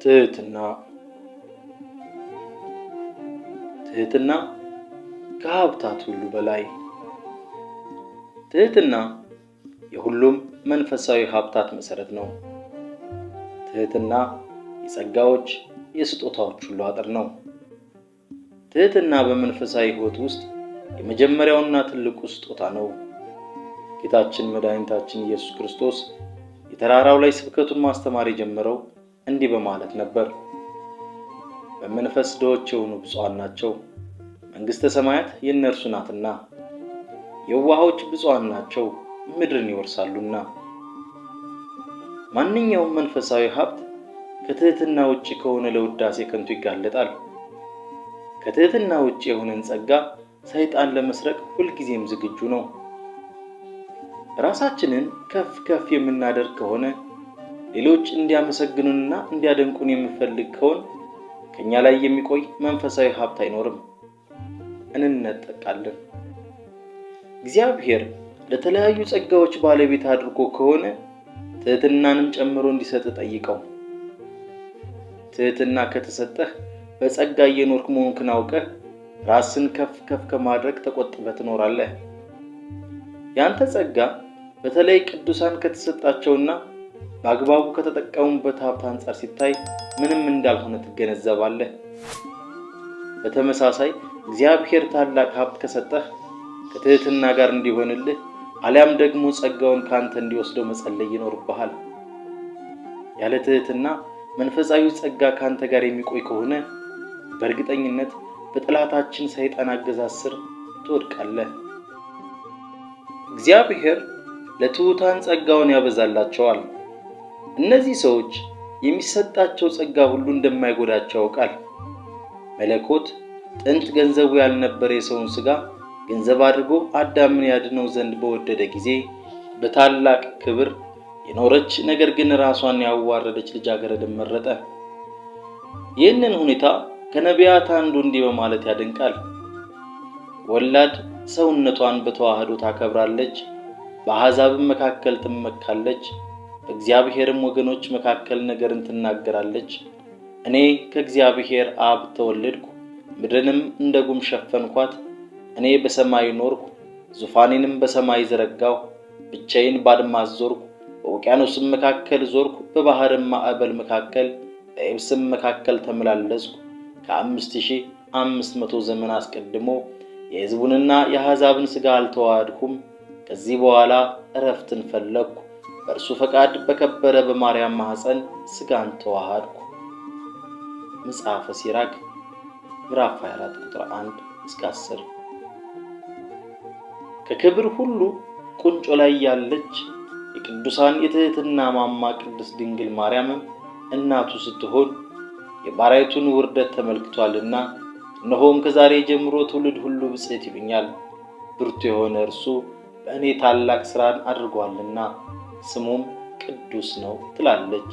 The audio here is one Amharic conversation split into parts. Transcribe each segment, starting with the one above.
ትህትና። ትህትና ከሀብታት ሁሉ በላይ። ትህትና የሁሉም መንፈሳዊ ሀብታት መሰረት ነው። ትህትና የጸጋዎች፣ የስጦታዎች ሁሉ አጥር ነው። ትህትና በመንፈሳዊ ሕይወት ውስጥ የመጀመሪያውና ትልቁ ስጦታ ነው። ጌታችን መድኃኒታችን ኢየሱስ ክርስቶስ የተራራው ላይ ስብከቱን ማስተማር የጀመረው እንዲህ በማለት ነበር። በመንፈስ ድሆች የሆኑ ብፁዓን ናቸው፣ መንግሥተ ሰማያት የእነርሱ ናትና። የዋሆች ብፁዓን ናቸው፣ ምድርን ይወርሳሉና። ማንኛውም መንፈሳዊ ሀብት ከትህትና ውጭ ከሆነ ለውዳሴ ከንቱ ይጋለጣል። ከትህትና ውጭ የሆነን ጸጋ ሰይጣን ለመስረቅ ሁልጊዜም ዝግጁ ነው። ራሳችንን ከፍ ከፍ የምናደርግ ከሆነ፣ ሌሎች እንዲያመሰግኑንና እንዲያደንቁን የምንፈልግ ከሆን ከኛ ላይ የሚቆይ መንፈሳዊ ሀብት አይኖርም፣ እንነጠቃለን። እግዚአብሔር ለተለያዩ ጸጋዎች ባለቤት አድርጎ ከሆነ ትህትናንም ጨምሮ እንዲሰጥ ጠይቀው። ትህትና ከተሰጠህ በጸጋ እየኖርክ መሆንክን አውቀህ ራስን ከፍ ከፍ ከማድረግ ተቆጥበህ ትኖራለህ። ያንተ ጸጋ በተለይ ቅዱሳን ከተሰጣቸውና በአግባቡ ከተጠቀሙበት ሀብት አንጻር ሲታይ ምንም እንዳልሆነ ትገነዘባለህ። በተመሳሳይ እግዚአብሔር ታላቅ ሀብት ከሰጠህ ከትህትና ጋር እንዲሆንልህ አሊያም ደግሞ ጸጋውን ከአንተ እንዲወስደው መጸለይ ይኖርብሃል። ያለ ትህትና መንፈሳዊ ጸጋ ከአንተ ጋር የሚቆይ ከሆነ በእርግጠኝነት በጠላታችን ሰይጣን አገዛዝ ስር ትወድቃለህ። እግዚአብሔር ለትሑታን ጸጋውን ያበዛላቸዋል። እነዚህ ሰዎች የሚሰጣቸው ጸጋ ሁሉ እንደማይጎዳቸው ያውቃል። መለኮት ጥንት ገንዘቡ ያልነበረ የሰውን ሥጋ ገንዘብ አድርጎ አዳምን ያድነው ዘንድ በወደደ ጊዜ በታላቅ ክብር የኖረች ነገር ግን ራሷን ያዋረደች ልጃገረድን መረጠ። ይህንን ሁኔታ ከነቢያት አንዱ እንዲህ በማለት ያደንቃል። ወላድ ሰውነቷን በተዋህዶ ታከብራለች፣ በአሕዛብም መካከል ትመካለች፣ በእግዚአብሔርም ወገኖች መካከል ነገርን ትናገራለች። እኔ ከእግዚአብሔር አብ ተወለድኩ፣ ምድርንም እንደ ጉም ሸፈንኳት። እኔ በሰማይ ኖርኩ፣ ዙፋኔንም በሰማይ ዘረጋሁ። ብቻዬን ባድማስ ዞርኩ፣ በውቅያኖስም መካከል ዞርኩ፣ በባሕርም ማዕበል መካከል በየብስም መካከል ተመላለስኩ። ከ5500 ዘመን አስቀድሞ የሕዝቡንና የአሕዛብን ሥጋ አልተዋሃድኩም። ከዚህ በኋላ ዕረፍትን ፈለግኩ። በእርሱ ፈቃድ በከበረ በማርያም ማኅፀን ሥጋን ተዋሃድኩ። መጽሐፈ ሲራክ ምዕራፍ 24 ቁጥር 1 እስከ 10። ከክብር ሁሉ ቁንጮ ላይ ያለች የቅዱሳን የትህትና ማማ ቅድስት ድንግል ማርያምም እናቱ ስትሆን የባሪያይቱን ውርደት ተመልክቷልና፣ እነሆም ከዛሬ ጀምሮ ትውልድ ሁሉ ብፅዕት ይሉኛል፣ ብርቱ የሆነ እርሱ በእኔ ታላቅ ሥራን አድርጓልና ስሙም ቅዱስ ነው ትላለች።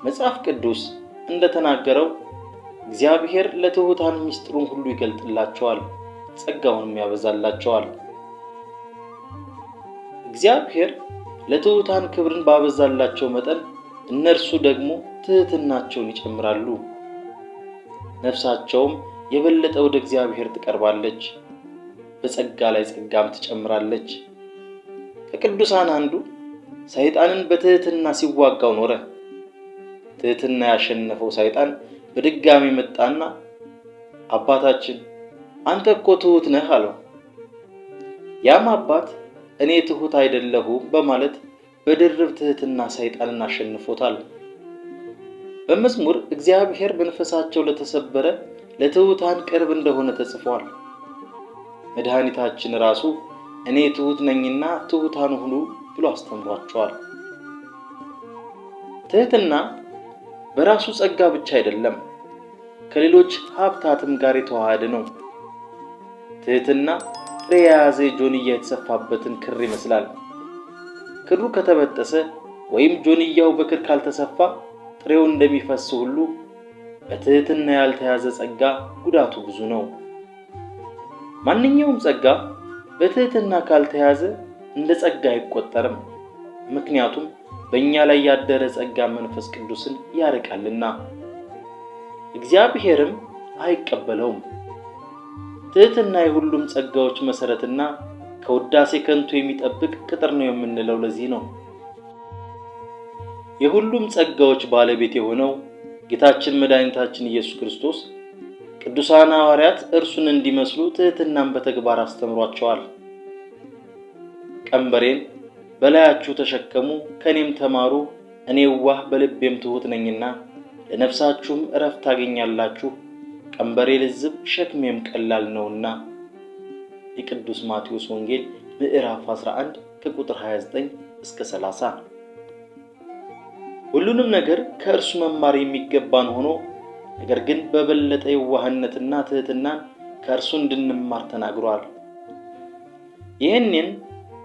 መጽሐፍ ቅዱስ እንደተናገረው እግዚአብሔር ለትሑታን ምስጢሩን ሁሉ ይገልጥላቸዋል፣ ጸጋውንም ያበዛላቸዋል። እግዚአብሔር ለትሑታን ክብርን ባበዛላቸው መጠን እነርሱ ደግሞ ትሕትናቸውን ይጨምራሉ። ነፍሳቸውም የበለጠ ወደ እግዚአብሔር ትቀርባለች፣ በጸጋ ላይ ጸጋም ትጨምራለች። ከቅዱሳን አንዱ ሰይጣንን በትሕትና ሲዋጋው ኖረ። ትሕትና ያሸነፈው ሰይጣን በድጋሚ መጣና አባታችን አንተ እኮ ትሑት ነህ አለው። ያም አባት እኔ ትሑት አይደለሁም በማለት በድርብ ትሕትና ሰይጣንን አሸንፎታል። በመዝሙር እግዚአብሔር መንፈሳቸው ለተሰበረ ለትሑታን ቅርብ እንደሆነ ተጽፏል። መድኃኒታችን ራሱ እኔ ትሑት ነኝና ትሑታን ሁኑ ብሎ አስተምሯቸዋል። ትሕትና በራሱ ጸጋ ብቻ አይደለም፣ ከሌሎች ሀብታትም ጋር የተዋሃደ ነው። ትሕትና ጥሬ የያዘ ጆንያ የተሰፋበትን ክር ይመስላል። ክሩ ከተበጠሰ ወይም ጆንያው በክር ካልተሰፋ ጥሬው እንደሚፈስ ሁሉ በትህትና ያልተያዘ ጸጋ ጉዳቱ ብዙ ነው። ማንኛውም ጸጋ በትህትና ካልተያዘ እንደ ጸጋ አይቆጠርም። ምክንያቱም በእኛ ላይ ያደረ ጸጋ መንፈስ ቅዱስን ያርቃልና እግዚአብሔርም አይቀበለውም። ትህትና የሁሉም ጸጋዎች መሰረትና ከውዳሴ ከንቱ የሚጠብቅ ቅጥር ነው የምንለው ለዚህ ነው። የሁሉም ጸጋዎች ባለቤት የሆነው ጌታችን መድኃኒታችን ኢየሱስ ክርስቶስ ቅዱሳን ሐዋርያት እርሱን እንዲመስሉ ትህትናን በተግባር አስተምሯቸዋል። ቀንበሬን በላያችሁ ተሸከሙ፣ ከእኔም ተማሩ፣ እኔ የዋህ በልቤም ትሑት ነኝና ለነፍሳችሁም ዕረፍት ታገኛላችሁ። ቀንበሬ ልዝብ ሸክሜም ቀላል ነውና። የቅዱስ ማቴዎስ ወንጌል ምዕራፍ 11 ከቁጥር 29 እስከ 30። ሁሉንም ነገር ከእርሱ መማር የሚገባን ሆኖ ነገር ግን በበለጠ የዋህነትና ትህትናን ከእርሱ እንድንማር ተናግሯል። ይህንን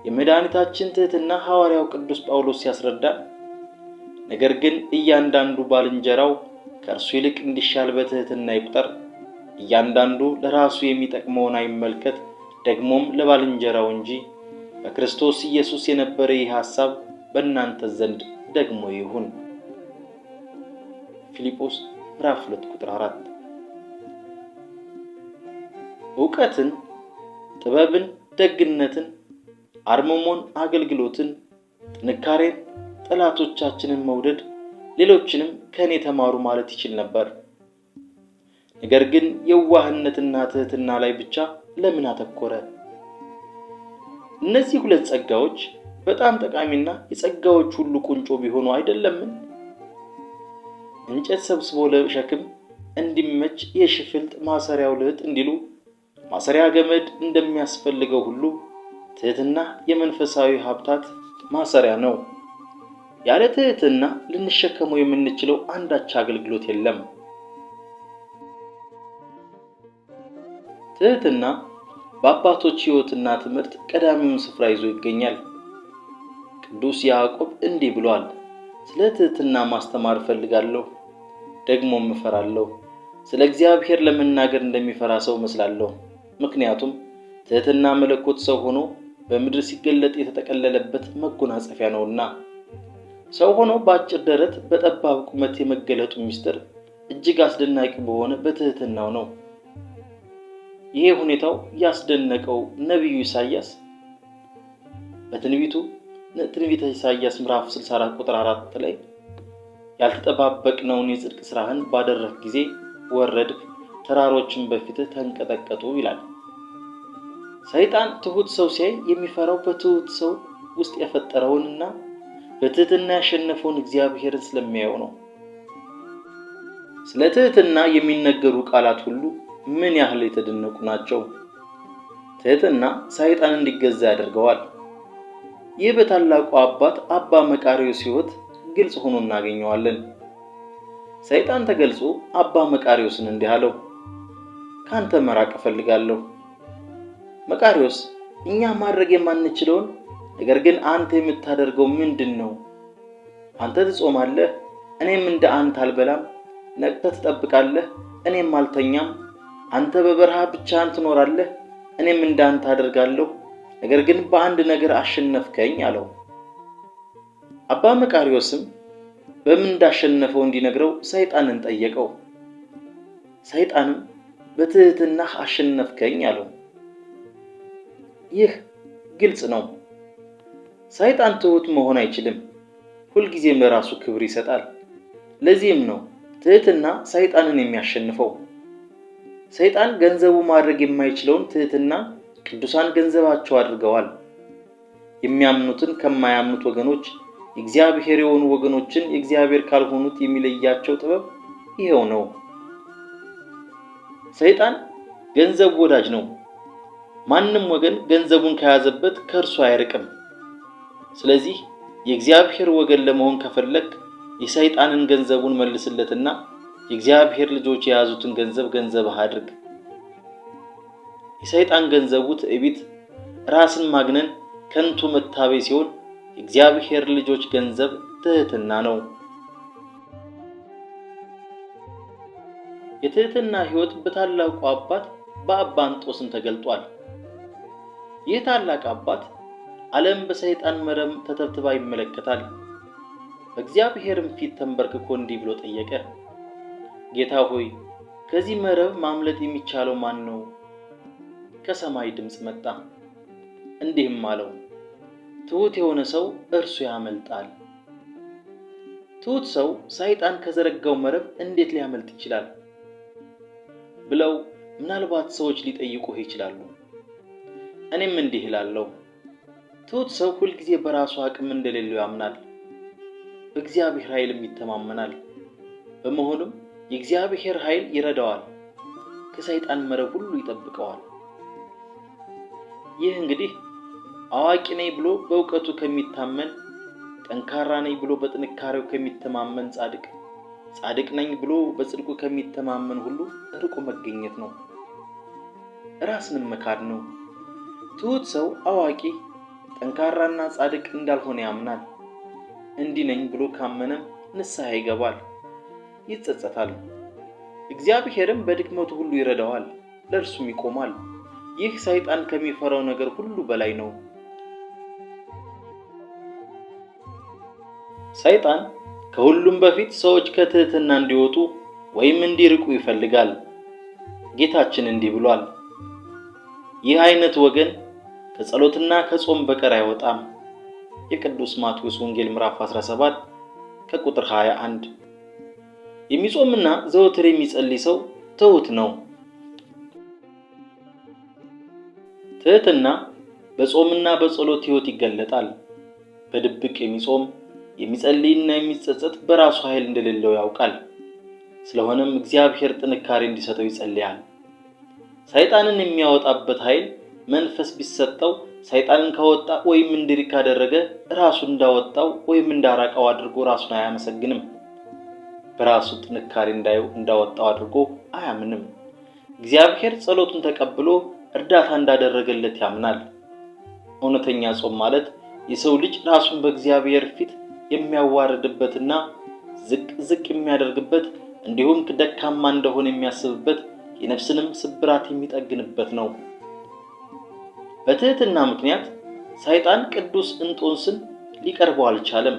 የመድኃኒታችን ትህትና ሐዋርያው ቅዱስ ጳውሎስ ሲያስረዳ፣ ነገር ግን እያንዳንዱ ባልንጀራው ከእርሱ ይልቅ እንዲሻል በትህትና ይቁጠር፣ እያንዳንዱ ለራሱ የሚጠቅመውን አይመልከት፣ ደግሞም ለባልንጀራው እንጂ። በክርስቶስ ኢየሱስ የነበረ ይህ ሐሳብ በእናንተ ዘንድ ደግሞ ይሁን። ፊልጶስ ምዕራፍ 2 ቁጥር 4። እውቀትን፣ ጥበብን፣ ደግነትን፣ አርምሞን፣ አገልግሎትን፣ ጥንካሬን፣ ጠላቶቻችንን መውደድ፣ ሌሎችንም ከእኔ ተማሩ ማለት ይችል ነበር። ነገር ግን የዋህነትና ትህትና ላይ ብቻ ለምን አተኮረ? እነዚህ ሁለት ጸጋዎች በጣም ጠቃሚና የጸጋዎች ሁሉ ቁንጮ ቢሆኑ አይደለምን? እንጨት ሰብስቦ ለሸክም እንዲመች የሽፍልጥ ማሰሪያው ልህጥ እንዲሉ ማሰሪያ ገመድ እንደሚያስፈልገው ሁሉ ትህትና የመንፈሳዊ ሀብታት ማሰሪያ ነው። ያለ ትህትና ልንሸከመው የምንችለው አንዳች አገልግሎት የለም። ትህትና በአባቶች ሕይወትና ትምህርት ቀዳሚውን ስፍራ ይዞ ይገኛል። ቅዱስ ያዕቆብ እንዲህ ብሏል፣ ስለ ትህትና ማስተማር እፈልጋለሁ፣ ደግሞም እፈራለሁ። ስለ እግዚአብሔር ለመናገር እንደሚፈራ ሰው እመስላለሁ። ምክንያቱም ትህትና መለኮት ሰው ሆኖ በምድር ሲገለጥ የተጠቀለለበት መጎናጸፊያ ነውና። ሰው ሆኖ በአጭር ደረት በጠባብ ቁመት የመገለጡ ምስጢር እጅግ አስደናቂ በሆነ በትህትናው ነው። ይሄ ሁኔታው ያስደነቀው ነቢዩ ኢሳያስ በትንቢቱ ትንቢተ ኢሳያስ ምዕራፍ 64 ቁጥር 4 ላይ ያልተጠባበቅነውን የጽድቅ ስራህን ባደረህ ጊዜ ወረድህ፣ ተራሮችን በፊትህ ተንቀጠቀጡ ይላል። ሰይጣን ትሁት ሰው ሲያይ የሚፈራው በትሁት ሰው ውስጥ የፈጠረውንና በትህትና ያሸነፈውን እግዚአብሔርን ስለሚያየው ነው። ስለ ትህትና የሚነገሩ ቃላት ሁሉ ምን ያህል የተደነቁ ናቸው! ትህትና ሰይጣን እንዲገዛ ያደርገዋል። ይህ በታላቁ አባት አባ መቃርዮስ ሕይወት ግልጽ ሆኖ እናገኘዋለን። ሰይጣን ተገልጾ አባ መቃርዮስን እንዲህ አለው፣ ካንተ መራቅ እፈልጋለሁ። መቃርዮስ፣ እኛ ማድረግ የማንችለውን ነገር ግን አንተ የምታደርገው ምንድን ነው? አንተ ትጾማለህ፣ እኔም እንደ አንተ አልበላም። ነቅተህ ትጠብቃለህ፣ እኔም አልተኛም። አንተ በበረሃ ብቻህን ትኖራለህ፣ እኔም እንደ አንተ አደርጋለሁ። ነገር ግን በአንድ ነገር አሸነፍከኝ አለው። አባ መቃርዮስም በምን እንዳሸነፈው እንዲነግረው ሰይጣንን ጠየቀው። ሰይጣንም በትህትናህ አሸነፍከኝ አለው። ይህ ግልጽ ነው። ሰይጣን ትሁት መሆን አይችልም። ሁልጊዜም ለራሱ ክብር ይሰጣል። ለዚህም ነው ትህትና ሰይጣንን የሚያሸንፈው። ሰይጣን ገንዘቡ ማድረግ የማይችለውን ትህትና ቅዱሳን ገንዘባቸው አድርገዋል። የሚያምኑትን ከማያምኑት ወገኖች፣ የእግዚአብሔር የሆኑ ወገኖችን የእግዚአብሔር ካልሆኑት የሚለያቸው ጥበብ ይኸው ነው። ሰይጣን ገንዘብ ወዳጅ ነው። ማንም ወገን ገንዘቡን ከያዘበት ከእርሱ አይርቅም። ስለዚህ የእግዚአብሔር ወገን ለመሆን ከፈለግ የሰይጣንን ገንዘቡን መልስለትና የእግዚአብሔር ልጆች የያዙትን ገንዘብ ገንዘብህ አድርግ። የሰይጣን ገንዘቡ ትዕቢት፣ ራስን ማግነን፣ ከንቱ መታበይ ሲሆን የእግዚአብሔር ልጆች ገንዘብ ትሕትና ነው። የትሕትና ሕይወት በታላቁ አባት በአባ እንጦስም ተገልጧል። ይህ ታላቅ አባት ዓለም በሰይጣን መረብ ተተብትባ ይመለከታል። በእግዚአብሔርም ፊት ተንበርክኮ እንዲህ ብሎ ጠየቀ። ጌታ ሆይ፣ ከዚህ መረብ ማምለጥ የሚቻለው ማን ነው? ከሰማይ ድምፅ መጣ፣ እንዲህም አለው፣ ትሑት የሆነ ሰው እርሱ ያመልጣል። ትሑት ሰው ሰይጣን ከዘረጋው መረብ እንዴት ሊያመልጥ ይችላል? ብለው ምናልባት ሰዎች ሊጠይቁህ ይችላሉ። እኔም እንዲህ እላለሁ፣ ትሑት ሰው ሁልጊዜ በራሱ አቅም እንደሌለው ያምናል፣ በእግዚአብሔር ኃይልም ይተማመናል። በመሆኑም የእግዚአብሔር ኃይል ይረዳዋል፣ ከሰይጣን መረብ ሁሉ ይጠብቀዋል። ይህ እንግዲህ አዋቂ ነኝ ብሎ በእውቀቱ ከሚታመን፣ ጠንካራ ነኝ ብሎ በጥንካሬው ከሚተማመን፣ ጻድቅ ጻድቅ ነኝ ብሎ በጽድቁ ከሚተማመን ሁሉ ርቆ መገኘት ነው። ራስንም መካድ ነው። ትሑት ሰው አዋቂ፣ ጠንካራና ጻድቅ እንዳልሆነ ያምናል። እንዲህ ነኝ ብሎ ካመነም ንስሐ ይገባል፣ ይጸጸታል። እግዚአብሔርም በድክመቱ ሁሉ ይረዳዋል፣ ለእርሱም ይቆማል። ይህ ሰይጣን ከሚፈራው ነገር ሁሉ በላይ ነው። ሰይጣን ከሁሉም በፊት ሰዎች ከትሕትና እንዲወጡ ወይም እንዲርቁ ይፈልጋል። ጌታችን እንዲህ ብሏል፣ ይህ አይነት ወገን ከጸሎትና ከጾም በቀር አይወጣም። የቅዱስ ማቴዎስ ወንጌል ምዕራፍ 17 ከቁጥር 21። የሚጾምና ዘወትር የሚጸልይ ሰው ትሑት ነው። ትሕትና በጾምና በጸሎት ሕይወት ይገለጣል። በድብቅ የሚጾም፣ የሚጸልይና የሚጸጸት በራሱ ኃይል እንደሌለው ያውቃል። ስለሆነም እግዚአብሔር ጥንካሬ እንዲሰጠው ይጸልያል። ሰይጣንን የሚያወጣበት ኃይል መንፈስ ቢሰጠው ሰይጣንን ካወጣ ወይም እንዲርቅ ካደረገ ራሱ እንዳወጣው ወይም እንዳራቀው አድርጎ ራሱን አያመሰግንም። በራሱ ጥንካሬ እንዳወጣው አድርጎ አያምንም። እግዚአብሔር ጸሎቱን ተቀብሎ እርዳታ እንዳደረገለት ያምናል። እውነተኛ ጾም ማለት የሰው ልጅ ራሱን በእግዚአብሔር ፊት የሚያዋርድበትና ዝቅ ዝቅ የሚያደርግበት፣ እንዲሁም ደካማ እንደሆነ የሚያስብበት፣ የነፍስንም ስብራት የሚጠግንበት ነው። በትሕትና ምክንያት ሰይጣን ቅዱስ እንጦንስን ሊቀርበው አልቻለም።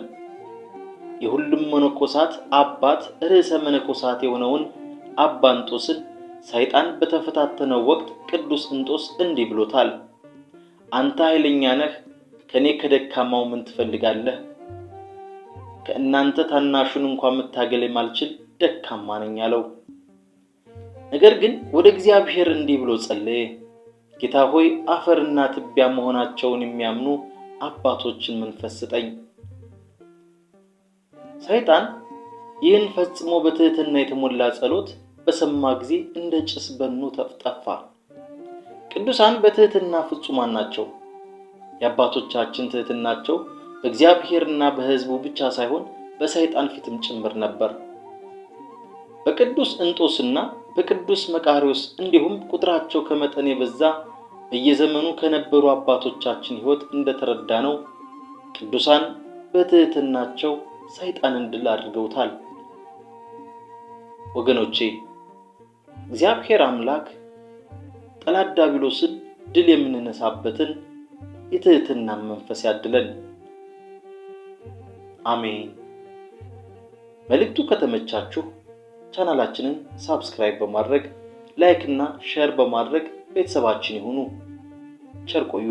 የሁሉም መነኮሳት አባት፣ ርዕሰ መነኮሳት የሆነውን አባ እንጦስን ሰይጣን በተፈታተነው ወቅት ቅዱስ እንጦስ እንዲህ ብሎታል። አንተ ኃይለኛ ነህ፣ ከኔ ከደካማው ምን ትፈልጋለህ? ከእናንተ ታናሹን እንኳን መታገል የማልችል ደካማ ነኝ አለው። ነገር ግን ወደ እግዚአብሔር እንዲህ ብሎ ጸለየ። ጌታ ሆይ፣ አፈርና ትቢያ መሆናቸውን የሚያምኑ አባቶችን መንፈስ ስጠኝ። ሰይጣን ይህን ፈጽሞ በትሕትና የተሞላ ጸሎት በሰማ ጊዜ እንደ ጭስ በኖ ጠፋ። ቅዱሳን በትሕትና ፍጹማን ናቸው። የአባቶቻችን ትሕትናቸው በእግዚአብሔርና በሕዝቡ ብቻ ሳይሆን በሰይጣን ፊትም ጭምር ነበር። በቅዱስ እንጦስና በቅዱስ መቃርዮስ እንዲሁም ቁጥራቸው ከመጠን የበዛ በየዘመኑ ከነበሩ አባቶቻችን ሕይወት እንደተረዳነው ቅዱሳን በትሕትናቸው ሰይጣንን ድል አድርገውታል። ወገኖቼ፣ እግዚአብሔር አምላክ ጠላት ዲያብሎስን ድል የምንነሳበትን የትሕትና መንፈስ ያድለን። አሜን። መልእክቱ ከተመቻችሁ ቻናላችንን subscribe በማድረግ፣ like እና share በማድረግ ቤተሰባችን ይሁኑ። ቸር ቆዩ።